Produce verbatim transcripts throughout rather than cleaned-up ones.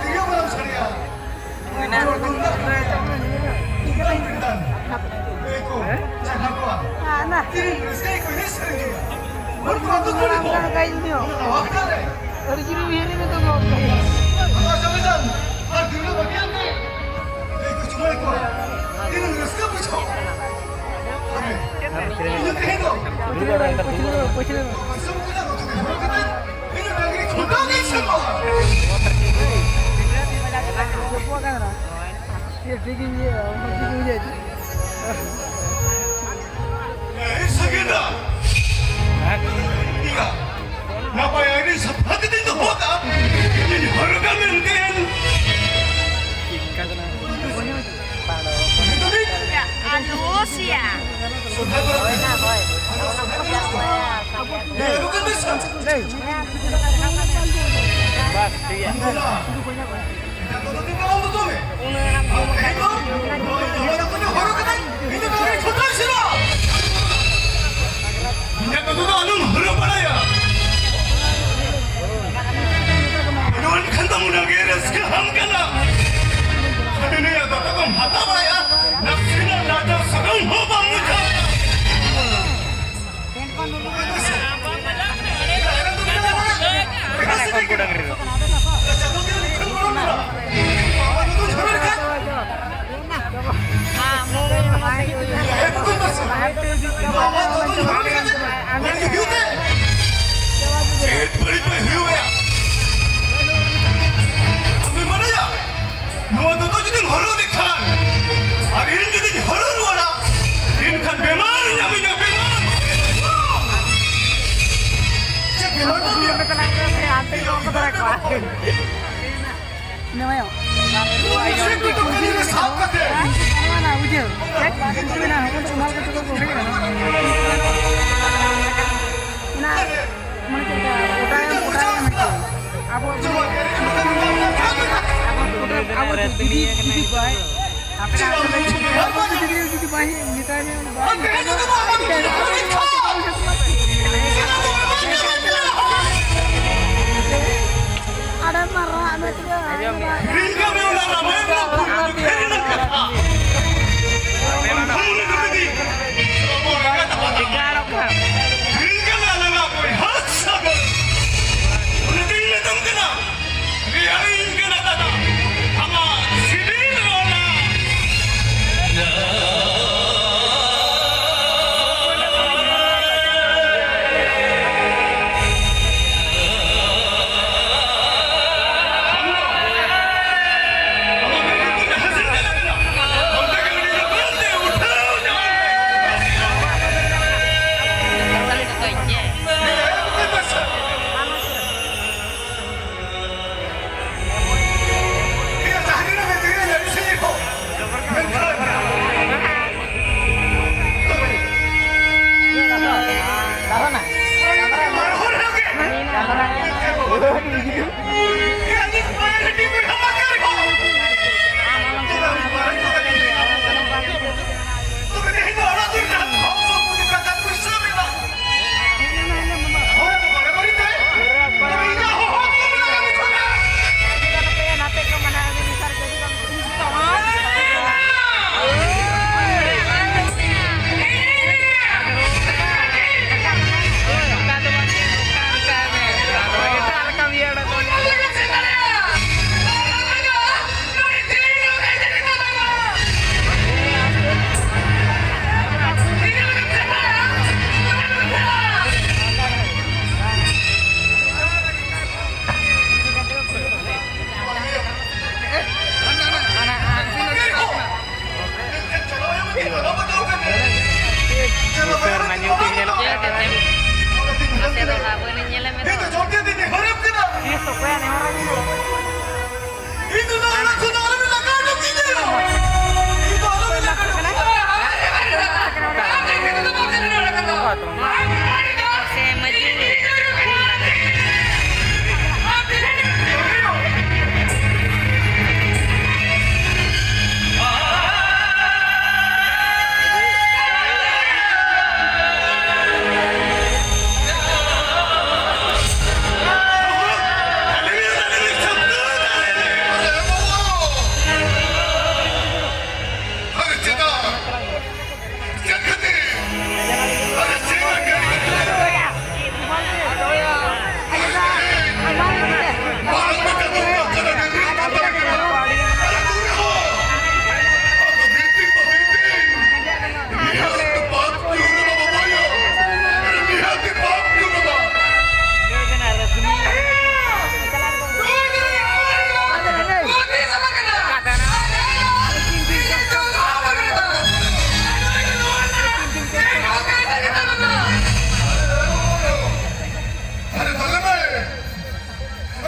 ᱛᱤᱨᱭᱳ ᱵᱟᱱᱟᱢ ᱥᱟᱰᱮᱭᱟ᱾ ᱦᱮᱸ? ᱛᱤᱨᱤᱧ ᱨᱟᱹᱥᱠᱟᱹᱭ ᱠᱚ ᱮᱱᱮᱡ ᱥᱮᱨᱮᱧ ᱦᱩᱭᱩᱜᱼᱟ᱾ ᱦᱚᱲ ᱠᱚ ᱟᱹᱛᱩ ᱠᱩᱲᱤ ᱠᱚ ᱟᱹᱛᱩ ᱟᱠᱷᱲᱟ ᱨᱮ ᱟᱹᱰᱤ ᱡᱳᱨ ᱩᱭᱦᱟᱹᱨ ᱮᱫᱟ ᱛᱚ ᱜᱚᱢᱠᱮ᱾ ᱟᱫᱚ ᱟᱸᱡᱚᱢ ᱮᱫᱟᱢ? ᱟᱨ ᱛᱤᱨᱞᱟᱹ ᱵᱟᱹᱜᱤᱭᱟᱱ ᱛᱮ ᱞᱟᱹᱭ ᱠᱚ ᱪᱩᱢᱟᱹᱲ ᱠᱚᱣᱟ᱾ ᱛᱤᱱᱟᱹᱜ ᱨᱟᱹᱥᱠᱟᱹ ᱵᱩᱡᱷᱟᱹᱜᱼᱟ᱾ ᱤᱧ ᱫᱚ ᱛᱮᱦᱮᱧ ᱫᱚ ᱯᱟᱹᱪᱷᱞᱟᱹ, ᱯᱟᱹᱪᱷᱞᱟᱹ᱾ ᱫᱤᱥᱚᱢ ᱠᱚ ᱧᱮᱞ ᱠᱟᱛᱮ ᱦᱚᱨᱚᱜ ᱠᱟᱛᱮ ᱤᱧ ᱫᱚ ᱰᱟᱝᱨᱤ ᱠᱷᱩᱱᱴᱟᱹᱣ ᱜᱤᱧ ᱥᱮᱱᱚᱜᱼᱟ᱾ ᱴᱷᱤᱠ ᱜᱮᱧ ᱤᱭᱟᱹᱭᱟ, ᱴᱷᱤᱠ ᱜᱮᱧ ᱤᱭᱟᱹᱭᱟ᱾ ᱮᱭ ᱥᱟᱹᱜᱤᱱᱟ! ᱱᱟᱯᱟᱭ ᱟᱹᱨᱤ ᱥᱟᱯᱷᱟ ᱠᱟᱛᱮᱧ ᱫᱚᱦᱚ ᱠᱟᱜᱼᱟ᱾ ᱤᱧ ᱦᱚᱨᱚᱜᱟ ᱢᱮᱱᱛᱮ᱾ ᱟᱞᱚᱥᱤᱭᱟ᱾ ᱥᱚᱨᱦᱟᱭ ᱯᱚᱨᱚᱵᱽ ᱨᱮ ᱦᱮᱸ, ᱦᱤᱡᱩᱜ ᱠᱟᱱ ᱢᱮ ᱥᱮ? ᱵᱟᱥ, ᱴᱷᱤᱠ ᱜᱮᱭᱟ᱾ ᱤᱧ ᱫᱚ ᱱᱚᱣᱟ ᱫᱚ ᱛᱚᱵᱮ ᱦᱚᱨᱚᱜ ᱠᱟᱛᱮ ᱤᱧ ᱫᱚ ᱱᱚᱣᱟ ᱫᱚ ᱪᱷᱩᱴᱟᱹᱣ ᱥᱮᱱᱚᱜ᱾ ᱤᱧᱟᱹᱜ ᱫᱚ ᱟᱞᱚᱢ ᱦᱚᱨᱚᱜ ᱵᱟᱲᱟᱭᱟ᱾ ᱱᱚᱣᱟ ᱠᱷᱟᱱ ᱫᱚ ᱢᱚᱱᱮ ᱜᱮ ᱨᱟᱹᱥᱠᱟᱹ ᱦᱟᱢ ᱠᱟᱱᱟ᱾ ᱟᱫᱚ ᱱᱩᱭᱟᱜ ᱫᱟᱠᱟ ᱠᱚᱢ ᱦᱟᱛᱟᱣ ᱵᱟᱲᱟᱭᱟ, ᱱᱟᱥᱮᱱᱟᱜ ᱞᱟᱡᱟᱣ ᱥᱟᱨᱟᱢ ᱦᱚᱸ ᱵᱟᱢ ᱵᱩᱡᱷᱟᱹᱣᱟ᱾ ᱪᱮᱫ ᱵᱟᱹᱲᱤᱡ ᱯᱮ ᱦᱩᱭᱩᱜᱼᱟ? ᱟᱢᱮᱢ ᱵᱟᱲᱟᱭᱟ? ᱱᱚᱣᱟ ᱫᱚᱛᱚ ᱡᱩᱫᱤᱢ ᱦᱚᱨᱚᱜ ᱞᱮᱠᱷᱟᱱ ᱟᱨ ᱤᱧ ᱡᱩᱫᱤᱧ ᱦᱚᱨᱚᱜ ᱨᱩᱣᱟᱹᱲᱟ, ᱮᱱᱠᱷᱟᱱ ᱵᱮᱢᱟᱨ ᱧᱟᱢᱤᱧᱟ, ᱵᱮᱢᱟᱨ᱾ ᱪᱮᱫ ᱵᱮᱢᱟᱨ ᱧᱟᱢᱤᱧᱟ? ᱱᱚᱣᱟ ᱪᱮᱫ ᱠᱚ ᱠᱟᱹᱢᱤ ᱨᱮ ᱥᱟᱵ ᱠᱟᱛᱮ? ᱱᱚᱣᱟ ᱱᱟ ᱵᱩᱡᱷᱟᱹᱣ᱾ ᱪᱮᱫ ᱠᱚ ᱢᱮᱱᱟ? ᱦᱚᱯᱚᱱ ᱥᱚᱢᱟᱡᱽ ᱠᱚ ᱛᱩᱠᱟᱹ ᱠᱚ ᱦᱩᱭᱩᱜᱼᱟ᱾ ᱚᱱᱟ ᱢᱟᱱᱮ ᱪᱮᱫ ᱞᱮᱠᱟ? ᱜᱚᱴᱟᱭᱟᱢ, ᱜᱚᱴᱟᱭᱟᱢ ᱦᱮᱸ ᱪᱮ? ᱟᱵᱚ ᱡᱩᱫᱤ, ᱟᱵᱚ ᱡᱩᱫᱤ, ᱡᱩᱫᱤ ᱵᱟᱭ, ᱟᱯᱮ ᱟᱯᱮ ᱡᱩᱫᱤ, ᱡᱩᱫᱤ ᱵᱟᱭ ᱢᱮᱛᱟᱭ ᱢᱮ, ᱵᱟᱭ ᱢᱮᱛᱟᱭ ᱢᱮ, ᱚᱠᱚᱭᱟᱜ ᱱᱮᱦᱚᱨ ᱨᱮ ᱢᱮᱱᱟᱜᱼᱟ? ᱤᱧ ᱫᱚ ᱚᱱᱟ ᱠᱷᱚᱱ ᱫᱚ ᱟᱞᱚᱢ ᱞᱟᱜᱟᱣ ᱦᱚᱪᱚ ᱠᱤᱧᱟ᱾ ᱤᱧ ᱫᱚ ᱟᱞᱚᱢ ᱞᱟᱜᱟᱣ ᱦᱚᱪᱚ ᱠᱤᱧᱟ᱾ ᱥᱮ ᱢᱟᱹᱡᱷᱤ᱾ ᱟᱨᱮ ᱛᱟᱞᱮ ᱢᱮ,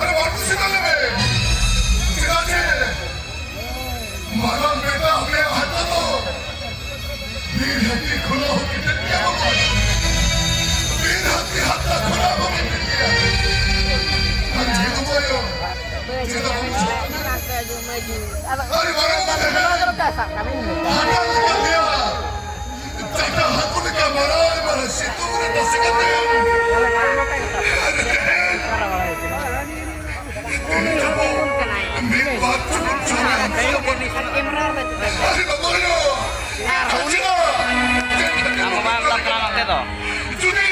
ᱟᱨᱮ ᱵᱟᱹᱲᱛᱤ ᱥᱮ ᱛᱟᱞᱮ ᱢᱮ᱾ ᱪᱮᱫᱟᱜ ᱥᱮ ᱢᱟᱨᱟᱝ ᱵᱮᱴᱟ ᱟᱯᱮᱭᱟᱜ ᱦᱟᱛᱟ ᱫᱚ ᱵᱤᱨ ᱦᱟᱹᱛᱤ ᱠᱷᱚᱱᱟᱜ ᱦᱚᱸ ᱠᱮᱴᱮᱡ ᱜᱮᱭᱟ ᱵᱟᱵᱟ᱾ ᱵᱤᱨ ᱦᱟᱹᱛᱤ ᱦᱟᱛᱟ ᱠᱷᱚᱱᱟᱜ ᱦᱚᱸ ᱠᱮᱴᱮᱡ ᱜᱮᱭᱟ᱾ ᱟᱨ ᱡᱮᱦᱮᱛᱩ ᱵᱚᱭᱚ, ᱪᱮᱫᱟᱜ ᱵᱟᱢ ᱵᱩᱡᱷᱟᱹᱣ? ᱟᱨᱮ ᱢᱟᱨᱟᱝ ᱵᱮᱴᱟ ᱦᱟᱛᱟ ᱞᱮᱠᱟ ᱛᱮᱭᱟ᱾ ᱪᱟᱴᱟ ᱦᱟᱹᱠᱩ ᱞᱮᱠᱟ ᱢᱟᱨᱟᱝ ᱢᱟᱨᱟᱝ ᱥᱤᱛᱩᱝ ᱨᱮ ᱛᱟᱥᱮ ᱠᱟᱛᱮ ᱟᱨ ᱛᱮᱦᱮᱧ ᱢᱤᱫ ᱵᱟᱨ ᱪᱩᱯᱩᱫ ᱪᱩᱯᱩᱫ ᱦᱟᱹᱠᱩ ᱠᱚ ᱟᱨ ᱵᱟᱵᱟ ᱦᱚᱲ᱾ ᱟᱪᱪᱷᱟ, ᱟᱢ ᱵᱟᱵᱟ ᱢᱮᱛᱟᱢ ᱠᱟᱱᱟ ᱱᱚᱛᱮ ᱫᱚ᱾ ᱡᱩᱫᱤ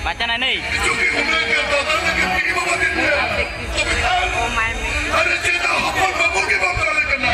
ᱵᱟᱪᱟᱱᱟ ᱱᱟᱹᱭ᱾ ᱡᱩᱫᱤ ᱩᱱᱟᱹᱜ ᱜᱮ ᱫᱟᱫᱟ ᱞᱟᱹᱜᱤᱫ ᱛᱮᱜᱮ ᱵᱟᱵᱟ ᱫᱤᱱ ᱨᱮ᱾ ᱟᱨᱮ ᱪᱮᱫᱟᱜ ᱦᱚᱯᱚᱱ ᱵᱟᱹᱵᱩ ᱜᱮ ᱵᱟᱢ ᱫᱟᱲᱮ ᱠᱟᱱᱟ?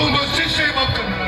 ᱢᱚᱥᱡᱤᱫ ᱥᱮ ᱤᱢᱟᱢ ᱠᱟᱱᱟ᱾